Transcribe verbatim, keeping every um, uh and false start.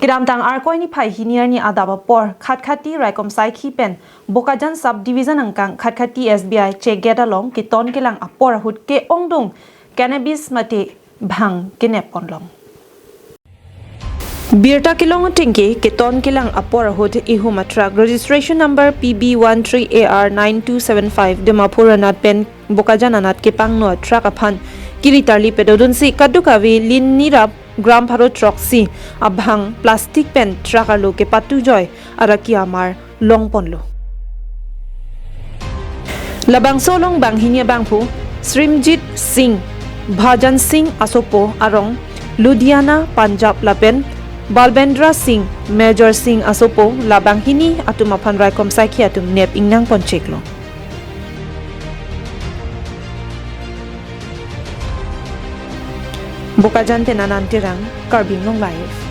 Kedamtang Arkoi niphai hini arni adap apor Khatkhati raikom saikhi pen Bokajan Sub Division angkang Khatkhati S B I check gate along keton kelang apor ahut ke-ongdung cannabis mate bhang kenep ponlong. Birta kelong atengke keton kelang apor ahut ihum a truck registration number P B one three A R nine two seven five Dimapur anat pen Bokajan anat kepangno a truck aphan kiri tarli pedodunsi kadokave lin nirap gram pharo throksi abhang plastic pen truck arlo kepatujoi araki amar longponlo. Labangso along banghini abangphu Srimjit Singh, Bhajan Singh asopo arong Ludhiana, Punjab lapen Balbendra Singh, Major Singh asopo la banghini atum aphan raikom saikhi atum nep ingnang poncheklo. Bokajan pen Anand Terang, Karbi Anglong Live.